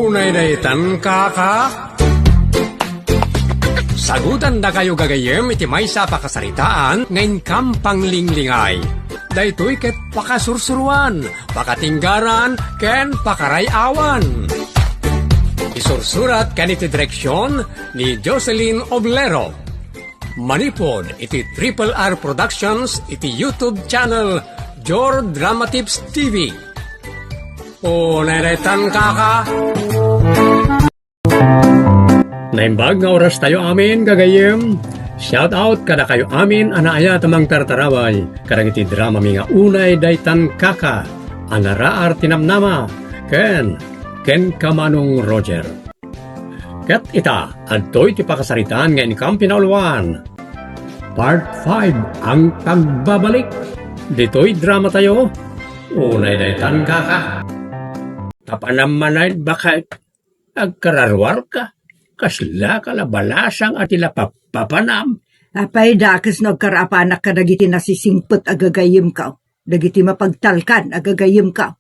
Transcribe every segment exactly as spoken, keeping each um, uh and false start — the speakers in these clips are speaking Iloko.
Unay daytan, kaka? Sagutandakayo gagayyem iti maysa a pakasaritaan nga inkam panglinglingay. Daytoy ket pakasursuruan, pakatinggaran, ken pakaray-awan. Isursurat ken iti direksion ni Jocelyn Oblero. Manipud iti Triple R Productions iti YouTube channel, Jor Drama Tips T V. Unay daytan, kaka? Naimbag nga orastayo amin, gagayyem. Shout out kadakayo amin a naayat a mangtartaraway kadagiti dramami nga Unay daytan, kaka, a naraar ti namnama, ken, ken ka Manong Roger. Ket ita, adtoy ti pakasaritaan nga inkam pinauluan. Part five, ang pagbabalik. Ditoy dramatayo, Unay daytan, kaka. Tapanam manay, bakit agkararuarka? Kasla ka la balasang a ti lapappapanam. Apay, dakes no agkaraapanak kadagiti nasisingpet a gagayyemko, dagiti mapagtalkan a gagayyemko.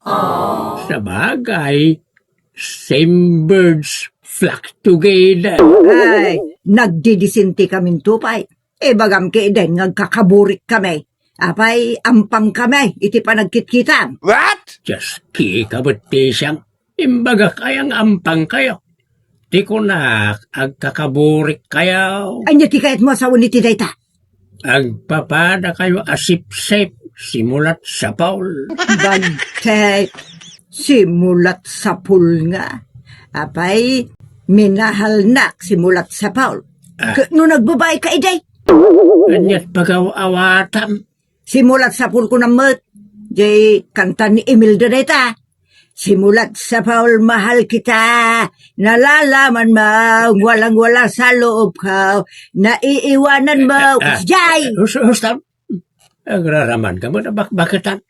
Sabagay, same birds flock together. Ay, nagdidisentikaminto pay. Ibagam ketdin nga agkakaburikkami. Apay, ampangkami iti panagkitkitam. What? Just kika, bettisang. Imbagak aya nga ampangkayo? Ti kunak, agkakaburik kayo. Ania ti kayatmo a sawen iti dayta? Agpapadakayo a sipsip, simulat sapol. Bagtek, simulat sapol nga. Apay, minahalnak simulat sapol. Ah. Ket no nagbabaika idi? Aniat pagaw-awatam? Simulat sapol ko na met. Jay kanta ni Imelda dayta. Simulat sapol, mahal kita. Nalalaman mo, walang-wala sa loob ko. Naiiwanan mo. Ah, ah, Jay! Hus-, husta, agraraman ka mo na bakbaketan.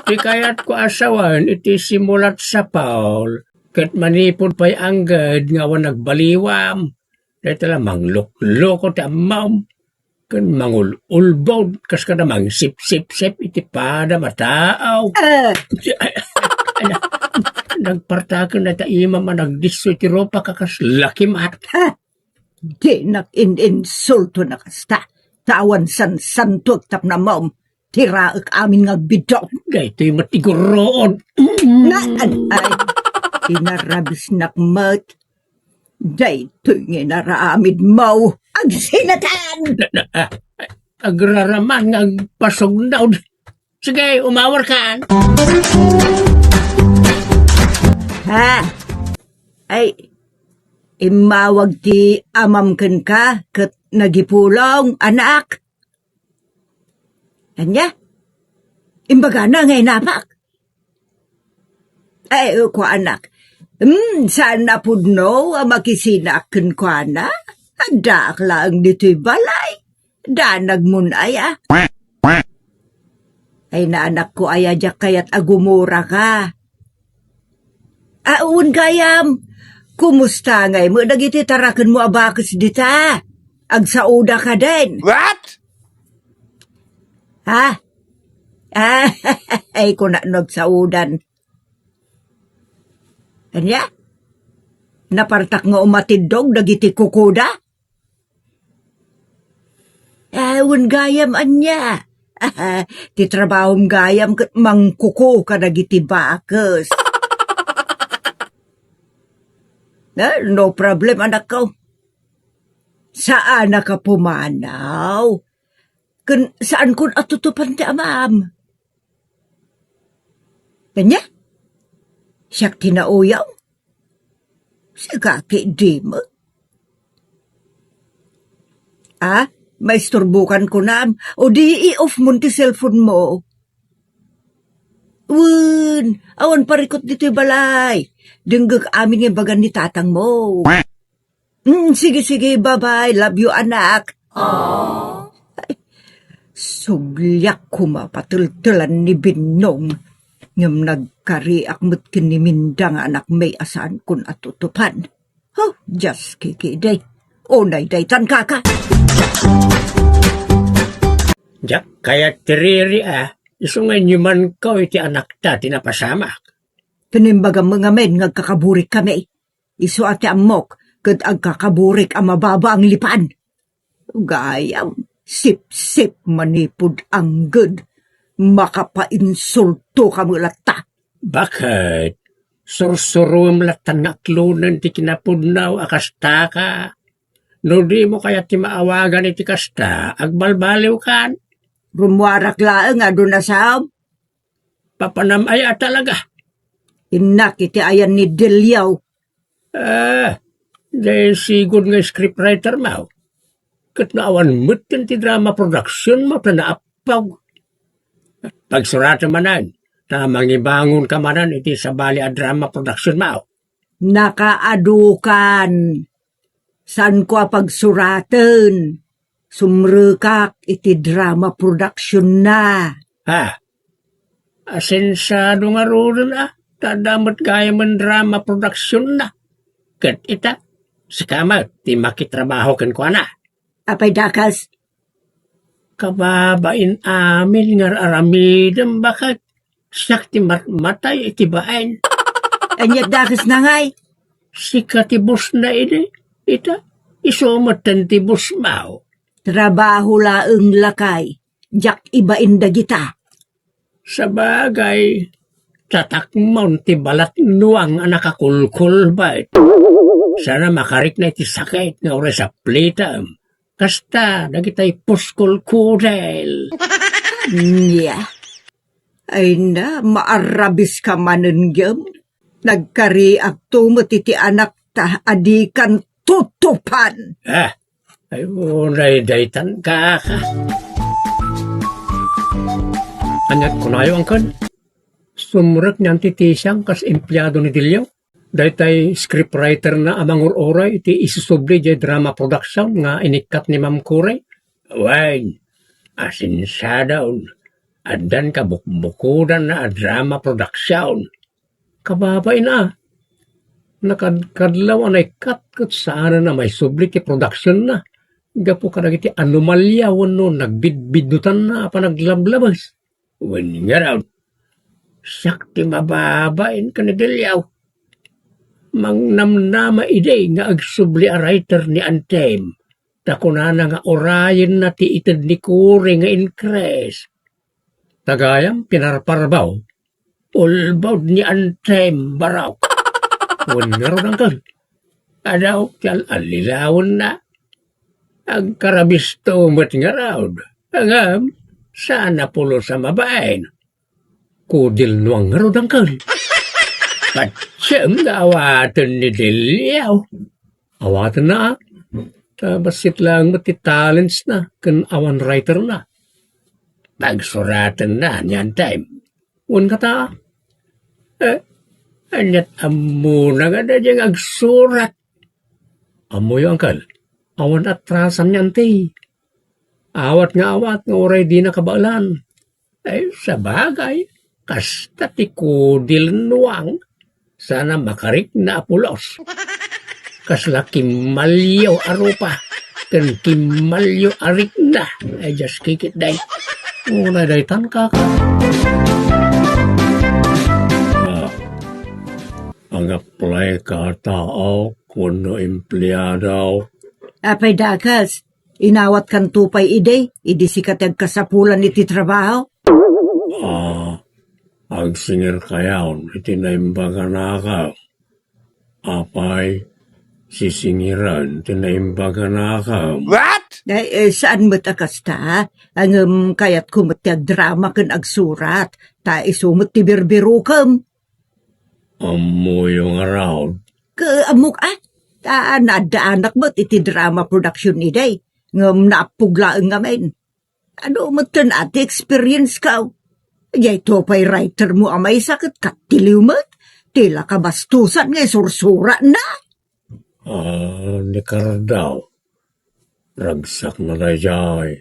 Ti kayat ko a sawen iti simulat sapol, ket manipud pay angged nga awan nagbaliwam. Dayta la manglukloko ti ammom. Ken mangul-ulbod, kas kada mangsipsipsip iti padam a tao. Ah! Ay, ay, ay, nagpartaken dayta imam a nagdisso iti rupa, kakas lakimat. Ha? Dinak in-insulto na kasta. Ta awan sansantuek tapno ammom. Ti raek amin nga agbiddut. Daytoy met ti gurruod. Na, an-, ay, inarabisnak met. Daytoy nga inaramidmo. Agsinatan! Na, na, ah, agraraman nga agpasugnaw. Sige, umawarkan. Ha? Ay, immawag ti amam kenka ket nagipulong, anak. Ania? Imbagana nga inapak? Ay, kuanak, hmm, saan a pudno a makisinaak kenkuana? Addaak laeng ditoy balay. Danagmon aya. Ay, naanakko aya, diak kayat a gumuraka. Ah, wen gayam, kumusta ngay met dagiti tarakenmo a bakes dita? Agsauda ka den? What? Ha? Ah, ay, kuna no agsaudan. Ania? Napartak nga umatiddog dagiti kukuda? Ah, wen gayam ania? Ti trabahom gayam ket mangkuko kadagiti bakes. Ah, no problem, anakko. Saan a ka pumanaw? Ken saankon a tutupan ti amam. Ania? Siak ti nauyaw? Sika ketdi met. Ah, maisturbokan kunam? O di i-off mon ti cellphone mo. Wen, awan parikut ditoy balay. Denggek amin nga ibagan ni tatang mo. Mm, sige, sige, bye-bye. Love you, anak. Ay, subliak koma pateltelan ni Binnong. Ngem nagkariak met ken ni Minda nga anakmi a saankon a tutupan. Huh, Dios, kikidi. Unay daytan, kaka. Diak kayat ti riri, ah. Isu nga inyumanko iti anakta ti napasamak. Ken imbagam ngamin nga agkakaburik kami. Isu a ti ammok ket agkakaburik a mababa a nglipan. Gayam, sipsip manipud angged, makapainsulto ka met latta. Baket? Sursuruem lattan nga aklonen ti kinapudno a kasta ka. No dimo kayat ti maawagan iti kasta, agbalbaliwkan. Rummuarak laeng a adu nasaom. Papanam aya a talaga? Innak iti ayan ni Deliaw. Ah, dayta sigud nga scriptwriter maw. Ket no awan metten ti drama production maw ta naappag. Pagsuratem manen, ta mangibangon ka manen iti sabali a drama production maw. Nakaadukan. Saanko a pagsuraten. Sumrekak iti drama production na. Ha? Asensado ngaruden a, ta adda met gayamen drama production na. Ket ita, sika met ti makitrabaho kenkuana. Apay dakas? Kababain amin nga ar-aramidem, baket. Siak ti matmatay iti bain. Aniat dakas na ngay? Sika ti boss na idi. Ita, isu metten ti boss maw. Trabaho laeng lakay. Diak ibain dagita. Sabagay, tatakmon ti balat nuang a nakakulkulbet. Sana makarikna iti sakit nga uray saplitem. Kasta, dagitay puskulkudel. Nya. Ay na, maarabis ka manen, gem. Nagkariak to met iti anakta a dikan tutupan. Ah, ay, unay daytan, kaka. Aniat kunayo, angkel? Sumrek ni Auntie Tisang kas empleado ni Dilio? Daytay scriptwriter na a mangur-uray iti isusubli jay drama production nga inikkat ni Ma'am Curry? Wen, asinsadon, addan kabukbukodan na a drama production. Kababain a, nakadkadlaw a naikkat ket saanen a maisubli ti production na gapu kadagiti anomalia wenno nagbidbiddutanna a panaglablabes. Wen ngarud, siak ti mababain ken ni Deliaw. Mangnamnama idi nga agsubli a writer ni Antem, ta kunana nga urayenna ti ited ni Curry nga increase. Ta gayam pinarparbaw, ulbod ni Antem, barok. Wen ngarud, angkel, adaw ti al-allilawenna. Agkarabisto met ngarud. Ngem, saan a pulos a mabain. Kudil nuang ngarud, angkel. Patiem nga awaten ni Deliaw. Awatenna, a. Ta bassit laeng met ti talents na ken awan writer na. Pagsuratenna ni Antem. Wen kata, eh, aniat ammona nga daydiay nga agsurat? Ammoyo, angkel, awan atrasan ni Ante. Awat nga awat nga uray dina kabaelan. Ay, sabagay, kasta ti kudil nuang, sana makarikna a pulos. Kasla kimmalyo a rupa, ken kimmalyo a rikna. Ay, just kikit day. Una daytan, kaka. Ah, ang-apply ka tao wenno empleado? Apay dakas, inawatkanto pay idi, idi sika ti agkasapulan iti trabaho? Ah, agsingirkayon iti naimbag a nakam. Apay, sisingiran ti naimbag a nakam. What? Ay, eh, saan met a kasta? Ngem kayatko met ti agdrama ken agsurat, ta isu met ti birbirokem. Ammoyo ngarud? Ke, ammok a. Ta naaddaanak met iti drama production iday, ngem naappog laeng ngamin. Adu metten a ti experience ka? Daytoy pay writer mo a maysa ket katiliw met ti la kabastosan nga isursuratna. Ah, ni Kardao, ragsakna daydiay,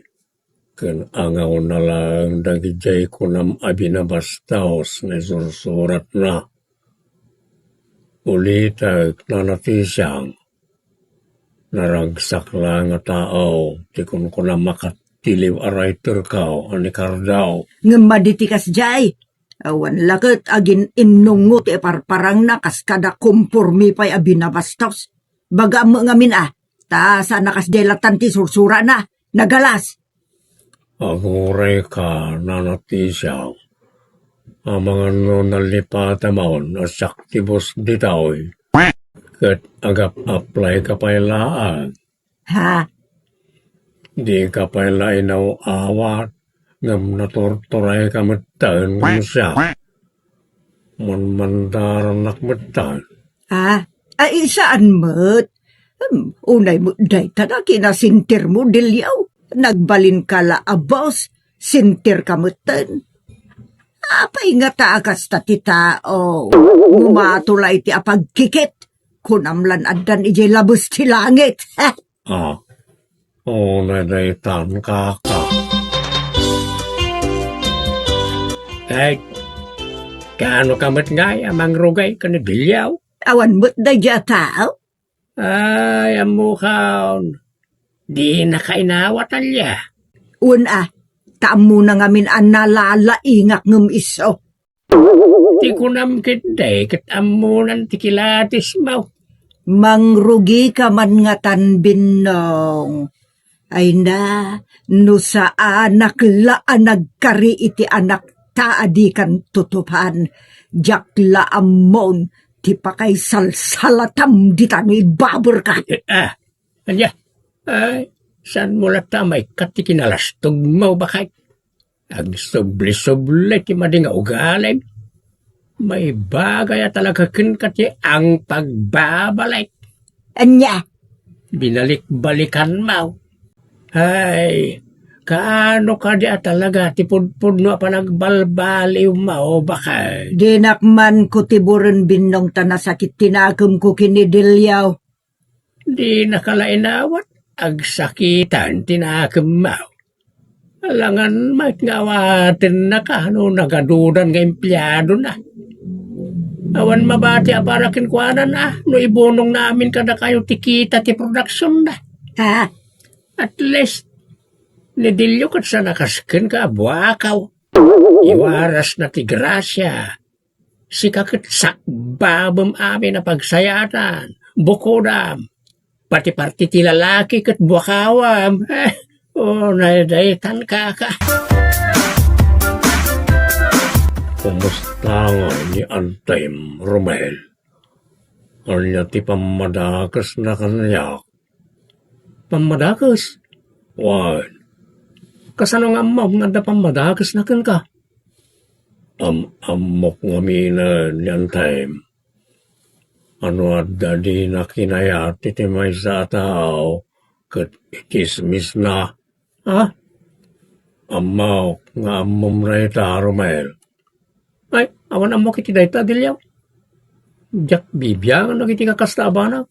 ken angawna laeng dagidiay kunam a binabastos nga isursuratna. Ulitek, Nana Tisang, naragsak laeng a tao ti kunkunam a katiliw a writer ka a ni Kardao. Ngem madi ti kasdiay, Awan la ket agin-innungo ti iparparangna kas kada kompormi pay a binabastos. Bagaam met ngamin a, ta saan a kasdiay latan ti sursurana. Nagalas! Agurayka, Nanatisiaw. Amangan no nalipatamon a siak ti boss ditoy. Ket agap-apply ka pay laeng. Ha? Di ka pay la inaw-awat, ngem naturturay ka metten ngem siak. Manmandarannak metten. Ah, ay, saan met? Hmm, unay met dayta na kinasintir mo, Dilyaw. Nagbalin ka la a boss, sintir ka metten. Apay nga ta kasta ti tao? Mumato la iti apagkikit. Kunam lan addan idiay labes ti langit. Ah, unay daytan, kaka. Ay, kaano ka met ngay a mangrugay ken ni Dilyaw? Awan met daydiay a tao? Ay, ammokon. Di na kainawat, alia. Wen a, ta ammona ngamin a nalalaingak ngem isu. Ti kunam ketdi ket ammonan ti kilatismo. Mangrugika man ngatan, Binnong. Ay na, no saanak la a nagkari iti anakta a dikan tutupan, diak la ammon ti pakaisalsalatam dita no ibaberka. Eh, ah, ania? Ay, saan mo latta a maikkat ti kinalastogmo, baket? Agsubli-subli ti madi nga ugalim. Maibagay a talaga kenka ti angpagbabalek. Ania? Binalik-balikanmo. Ay, kaano kadi a talaga ti pudpudno a panagbalbaliwmo, baket? Dinak man kutiburen, Binnong, ta nasakit ti nakemko ken ni Dilyaw. Dinaka la inawat, agsakitan ti nakemmo. Alangan met nga awatennaka no nagadudan nga empleadona. Awan mabati a para kenkuana no ibunongna amin kadakayo ti kita ti produksionna. Ha? At least, ni Dilyaw ket saan a kas kenka a buakaw. Iwarasna ti grasia. Sika ket sakbabem amin a pagsayaatan, bukodam. Pati parti ti lalaki ket buakawam. Unay daytan, kaka. Kumusta ngay ni Antem, Romel? Ania ti pammadakesna kaniak? Pammadakes? Wen. Kasano nga ammom nga adda pammadakesna kenka? Am-ammok ngaminen ni Antem. No adda dina kinayat iti maysa a tao ket ikismisna. Ha? Ammok nga ammom dayta, Romel. Ay, awan ammok iti dayta, Dilyaw. Diak bibiangan dagiti kakasta a banag.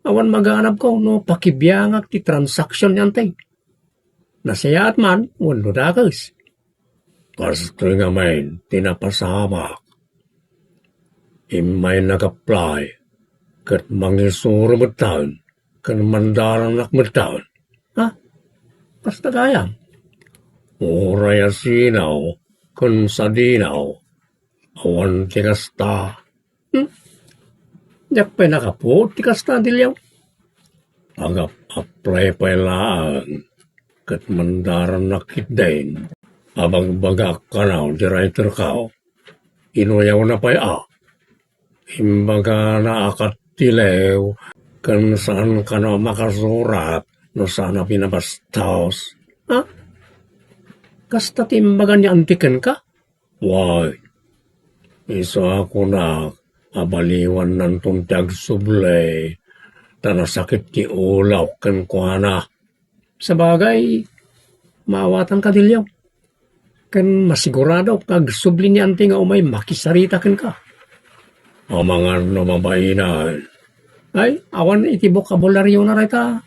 Awan maganabko no pakibiangak ti transaction ni Antay. Nasayaat man wenno dakes. Kastoy ngamin ti napasamak. Immay nag-apply ket mangisuro metten ken mandarannak metten. Ha? Kasta gayam? Uray a sinaw ken sadinaw, awan ti kasta. Hmm? Diak pay nakapuot ti kasta, Dilyaw. Agap-apply pay laeng ket mandarannak ketdin. Abagbagak kano ti writerko. Inuyawna pay a. Imbagana a kat ti lew, ken saan kano a makasurat no saan a binabastos. Ha? Kasta ti imbaga ni Antem kenka? Wen, isu a kunak a baliwannanton ti agsubli, ta nasakit ti ulok kenkuana. Sabagay, maawatanka, Dilyaw. Ken masiguradok nga agsubli ni Antem nga umay makisarita kenka. Amangan no mabain. Ay, awan iti bokabularyona dayta.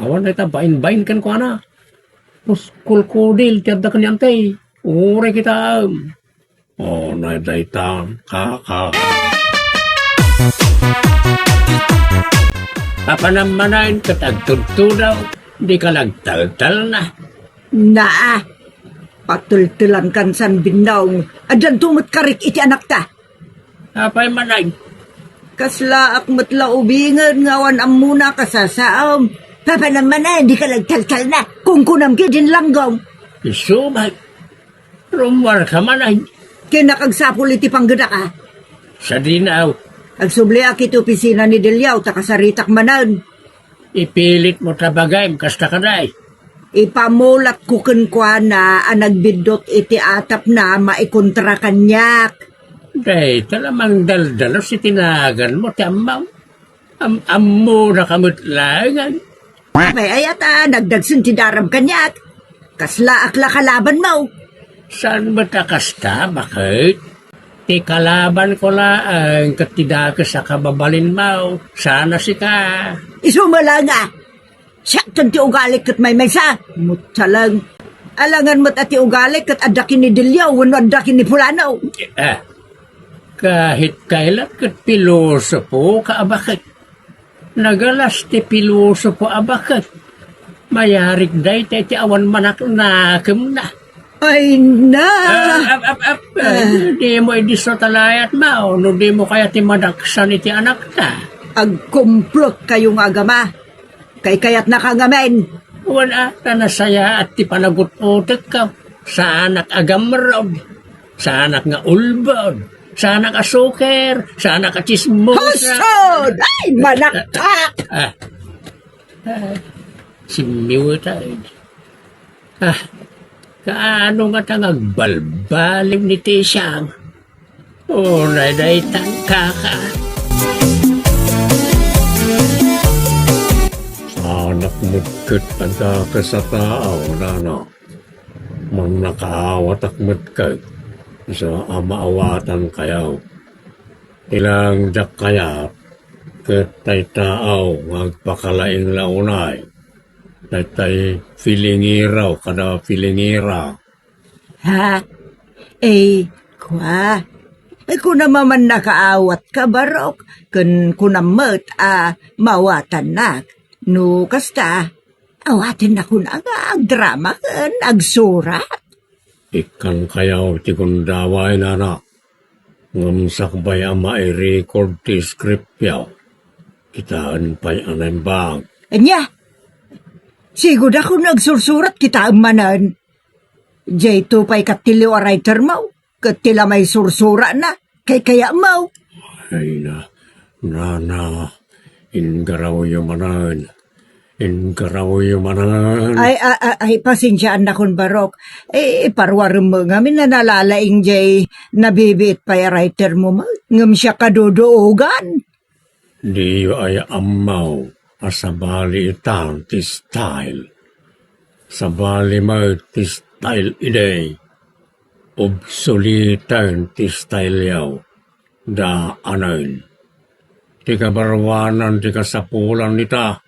Awan dayta bainbain kenkuana. Puskulkudil ti adda ken ni Antem. Uray kitaem. Unay dayta, kaka. Apaman manen ket agtudtudaw, dika nagtaltalna. Naa, Pateltelankan san binnong. Addanto met karik iti anakta. Apay manen? Kaslaak met la ubingen nga awan ammona kasasaom. Papanan manen, dika nagtaltalna. Kunkunam ketdin langgong. Isu met. Rummuarka manen. Ken nakagsapul iti panggedaka. Sadino? Agsubliak iti opisina ni Deliaw ta kasaritak manen. Ipilitmo ta bagim, kasta kadi? Ipamulatko kenkuana a nagbiddut iti atapna a maikontra kaniak. Dayta la mangdaldalus iti naganmo ti ammom. Am-, ammodaka met laengen. Apay aya ta nagdagsen ti darab kaniak? Kaslaak la kalabanmo. Saan met a kasta, baket? Ti kalabanko laeng ket ti dakes a kababalinmo, saan a sika. Isu met laeng a. Siakton ti ugalik ket maymaysa. Mutsaleng. Alangan met a ti ugalik ket adda ken ni Delio wenno adda ken ni Fulano. Ah, kahit kaylat ket pilosopoka a baket. Nagalas ti pilosopo a baket. Mayarig dayta iti awan manaknakemna. Ay na! Ah, ap, ap, ap, ah, dimo idissuta layat, Mao, no dimo kayat ti madaksan iti anakta. Agkumplot kayo nga agama. Kaykayatnaka ngamin. Wen a, ta nasayaat ti panagut-utekko. Saanak a gamrod. Saanak nga ulbod. Saanak a suker. Saanak a tsismosa. Husod! Ay, manaktak! Ah. Ah, simmiwetay. Ah, kaano ngata nga agbalbaliw ni Tisang? Unay daytan, kaka. Saanak met ket a dakes a tao, nana. Mannakaawatak met ket, isu a maawatankayo. Ti laeng diak kayat, ket tay tao nga agpakalaing la unay. Daytay filingiraw kada filingira. Ha? Ay, kua. Ay, kunam a mannakaawatka, Barok, ken kunam met a maawatannak. No kasta, awatennakon nga agdrama ken agsurat. Ikkankayo ti gundaway, nana. Ngem sakbay a mairecord ti scriptyo, kitaen pay a naimbag. Ania? Sigudakon nga agsursurat kitaem manen. Daytoy pay ket ti liw a writermo, ket ti la maisursuratna, kaykayatmo. Ay na, nana, inggarawyo manen. Inggarawyo manen. Ay, a-, a-, ay, pasensiaannakon, Barok. Eh, iparuaremmo ngamin a nalalaing jay nabibiit pay a writermo met, ngem siak a duduogan. Diyo aya ammo a sabali itan ti style? Sabali met ti style idi. Obsoleten ti style-yo. Daanen. Ti kabaruanan ti kasapulan ita,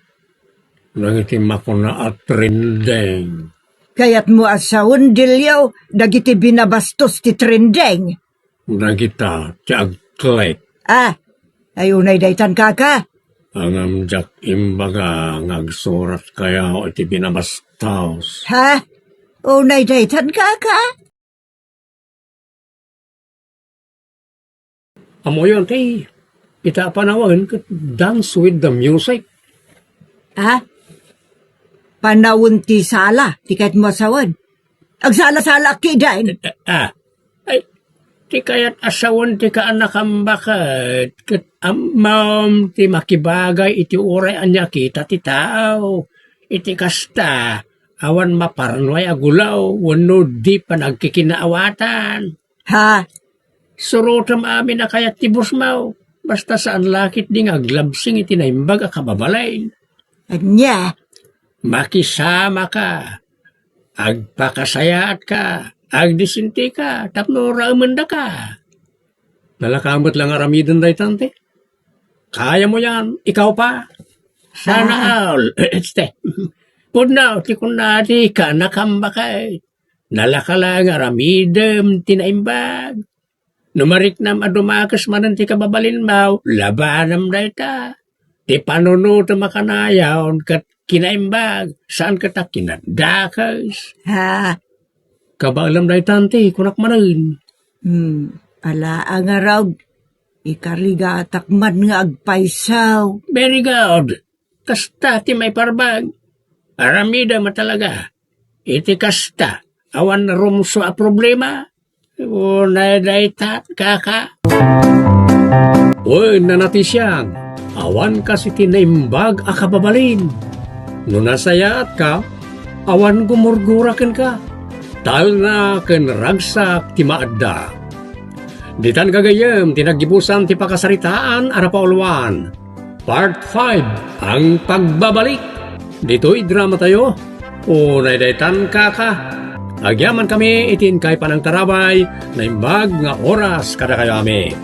dagiti makuna a trending. Kayatmo a sawen, Delio, dagiti binabastos ti trending? Dagita ti agklik. Ah, ay unay daytan, kaka. Ngem diak imbaga nga agsuratkayo iti binabastos. Ha? Unay daytan, kaka? Ammoyo ti ita a panawen ket Dance with the Music. Ah? Panawen ti sala ti kayatmo a sawen? Agsala-salaak ketdin. Ah, ay, ti kayat a sawen ti kaanakam baket, ket ammom ti makibagay iti uray ania kita ti tao. Iti kasta, awan maparnuay a gulaw wenno di panagkikinaawatan. Ha? Surotem amin a kayat ti bosmo, basta saan la ketdi nga aglabsing iti naimbag a kababalin. Ania? Makisamaka, agpakasayaatka, agdisintika tapno raemendaka. Nalaka met la nga aramiden daytan ti. Kayamo yan, ikaw pa. Sana all. Este. Pudno, ti kunna ti kaanakam baket. Nalaka la nga aramidem ti naimbag. No mariknam a dumakes manen ti kababalinmo, labanam dayta. Ti panunotem a kanayon ket kinaimbag, saan ket a kinadakes. Ha? kabaelam daytan ti kunak manen. Hmm, ala a ngarud, ikarigatak man nga agpayso. Very good. Kasta ti maiparbag. Aramidem a talaga. Iti kasta, awan rumsua a problema. Unay dayta, kaka. Wen, nanatisiang, awan kas iti naimbag a kababalin. No nasayaatka, awan gumurgura kenka. Talna ken ragsak ti maadda. Ditan gagayyem ti naggibusan ti pakasaritaan a napauluan. Part five, ang pagbabalik. Ditoy drama tayo, unay daytan, kaka. Agyaman kami iti inkay panangtarabay, naimbag nga oras kadakayo amin.